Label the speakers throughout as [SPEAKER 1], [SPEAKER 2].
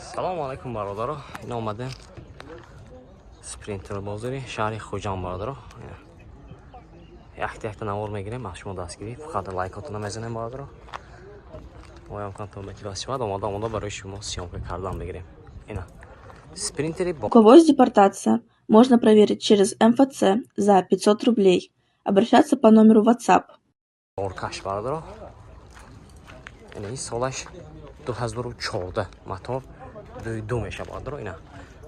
[SPEAKER 1] Салому алайкум, бародаро. Ин омадем Спринтер бозори шаҳри Хуҷанд, бародаро. Якта якта навор мегирем аз шумо дастгирӣ, фақат лайкотона мезанем, бародаро. Оям кан то мотивация шавад, омода омода барои шумо съёмка кардан мегирем. Ина Спринтери.
[SPEAKER 2] У кого есть депортация, можно проверить через МФЦ за 500 рублей. Обращаться по номеру WhatsApp.
[SPEAKER 1] Боркаш, бародаро. Ина, ин солаш 2014, мотор 2.2 мешавад, бародаро. Ина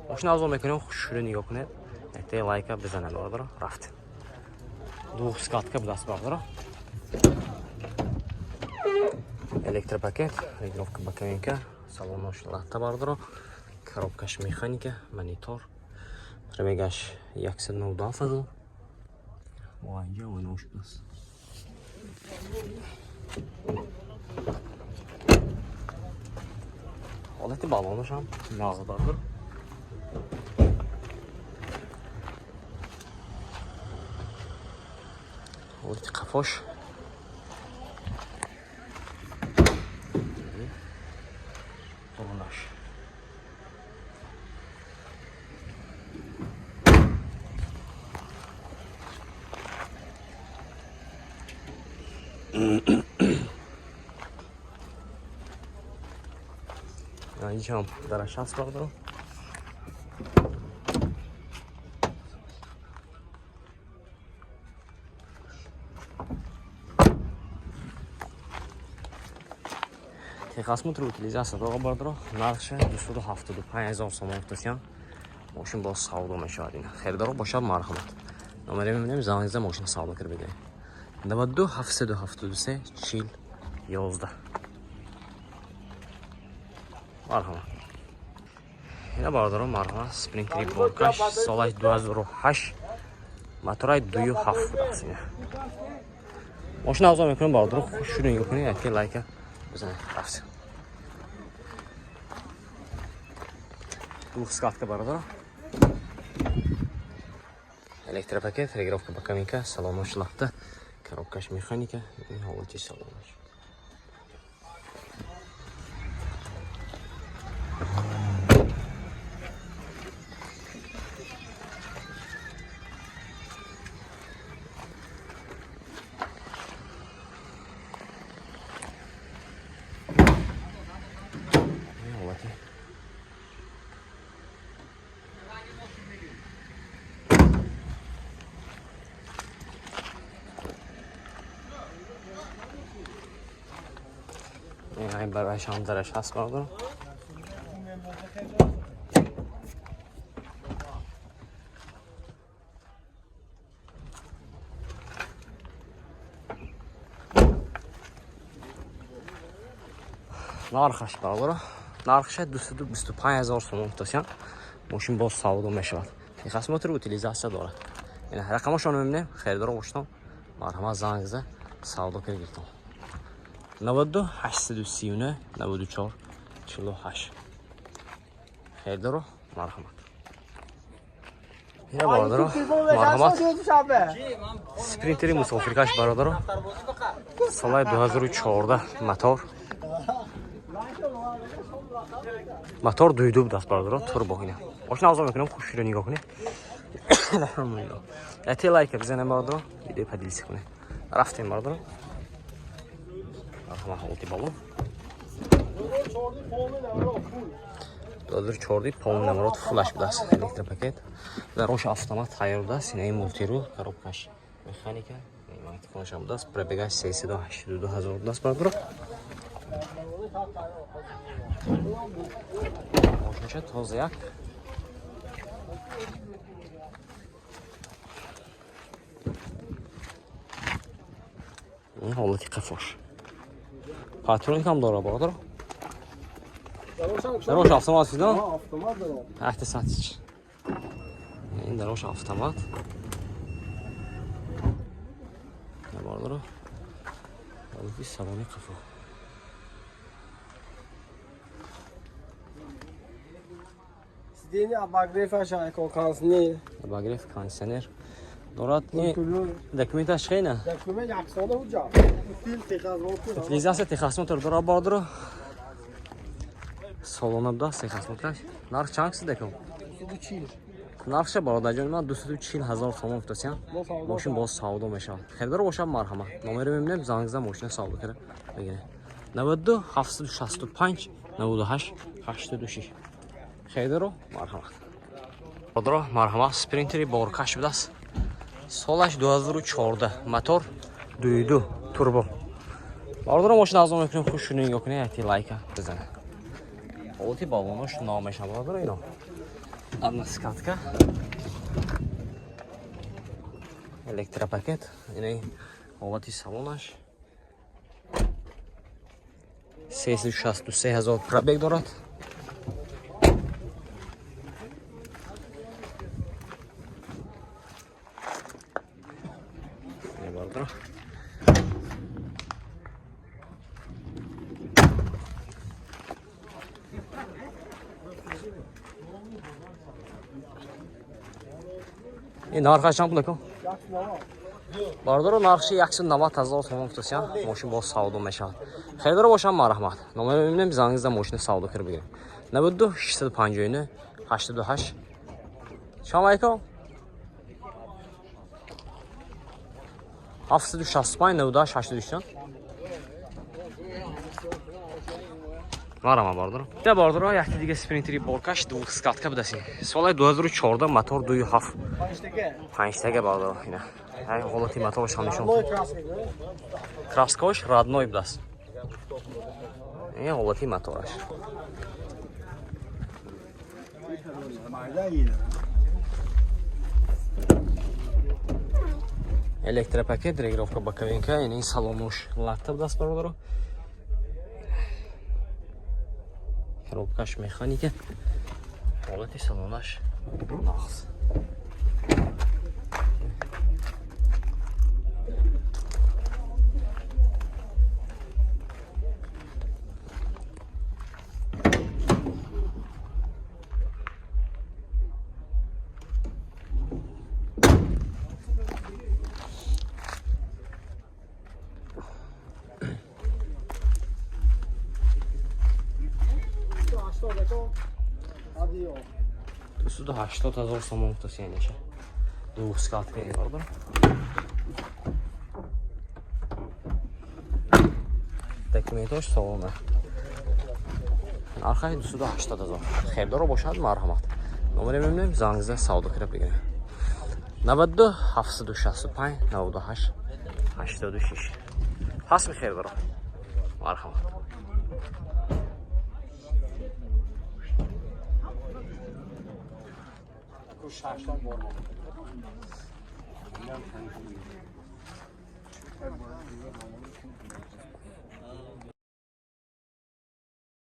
[SPEAKER 1] мошина авзо мекунем, хушрӯ нигоҳ кунед, якта лайка бизанед, бародаро. Рафт, двухскатка будааст, бародаро, электропакет, регулировка боковинка, салонош латта, бародаро, коробкаш механика, монитор, пробегаш 197 ҳазор. Инҷа оинаош будааст. Ҳолати балонашам нағз, бародар. Ҳолати қафош, бурунаш. Инҷам дараш ҳаст, бародаро. Техосмотр, утилизация дора, бародаро. Нархша 275 000 сомон гуфтасиян. Мошин боз савдо мешавад. Ина хелдаро бошад, марҳамат, номере мебинем, занг зада мошина савдо карда бигирем. 92 773 40 11. Марҳамат. Ина, бародаро, марҳамат, Спринтери боркаш, солаш 2008, моторай 2.7 будааст. Ина мошина авзо мекунем, бародаро, хушрӯ нигоҳ кунед, яке лайка бизанед. Рафт, двухскатка, бародаро, электропакет, регулировка боковинка, салонош латта, коробкаш механика. Ин ҳолати салонош. Ин ҳолати. Ин барояш ҳам дараш ҳаст, бародаро. Нархаш, бародаро, нархша 225 000 сомон гуфтасиян. Мошин боз савдо мешавад, техосмотр, утилизация дорад. Ина рақамашонро мебинем, харидоро бошитон, марҳамат, занг зада савдо карда гиртон. 92 839 94 48. Харидоро, марҳамат. Ина, бародаро, марҳамат, Спринтери мусофиркаш, бародаро, солаи 2014, мотор 2.2 будааст, бародаро, турбо. Ина мошина авзо мекунем, хушро нигоҳ кунед, алҳамдулилло. Яте лайка бизанем, бародаро, видео поделиться кунед. Рафтем, бародаро. Марҳамат, ҳолати балон, 2014, полный номерот, фулаш будааст, электропакет, дарош автомат тайёр будааст. Ина мультируль, коробкаш механика, магнитофонашам будааст. Пробегаш 382 ҳазор будааст, бародаро. Мошинча тоза як. Ин ҳолати қафош, патроникам дора, бародаро. Дарош автомат фида?
[SPEAKER 3] Автомат дорад.
[SPEAKER 1] Ҳахта сатич. Ин дарош автомат. Бародаро. Ҳолати салони қафо.
[SPEAKER 3] Сиденье обогреваш, кондиционер.
[SPEAKER 1] Обогрев, кондиционер дорад. Ин документаш хейна?
[SPEAKER 3] Документ яксола ҳуҷҷат. Утил, техосмотр.
[SPEAKER 1] Утилизация, техосмотр дорад, бародаро. Солона будааст, техосмотраш. Нарх чанд кисида ку? Нархша бародарҷони ман 240 ҳазор сомон гуфтасиям. Мошин боз савдо мешавад. Харидор бошад, марҳамат. Номеро мебинем, занг зада мошина савдо карда бигиред. 92 765 98 86. Харидоро марҳамат. Бародаро, марҳамат, спринтери боркаш будааст. Солаш 2014, мотор 2.2 турбо. Бародаро, мошина аз он мекунем, хуш шуни нигоҳ кунед, якти лайка бизанед. Ҳолати баллонош номешавад, бародаро, ино. Односкатка. Электропакет, инаи ҳолати салонаш. 363 ҳазор пробег дорад. Бародаро. Ин нархаш чанд пул ака? Бародаро, нархши 190 ҳазор сомон гуфтасиям, мошин боз савдо мешавад. Харидоро бошам, марҳамат. Номеро мебинем, занг зада мошина савдо карда бигирем. 92 659 88. Чанд алайкум? 765 98 83. Марама бародаро. Ина бародаро, якти дига спринтери боркаш двухскатка будаси. Соли 2014, мотор 2.7. Панҷтага бародаро, ина. Ай ҳолати мотораш ҳам нишон. Краскош родной будаст. Ин ҳолати мотораш. Электропакет, регулировка боковинка, ин салонуш латта будаст бародаро. Коробкаш механика. Ҳолати салонаш нағз. Дусуду ҳаштод ҳазор сомон гуфтаси яниша. Двухскатка бародар. Документош солона. Нархаш 280 ҳазор. Хебдоро бошад, марҳамат. Номере мебинем, занг зада савдо карда бигирем. 92 765 98 86. Ҳастми хебдоро. Марҳамат.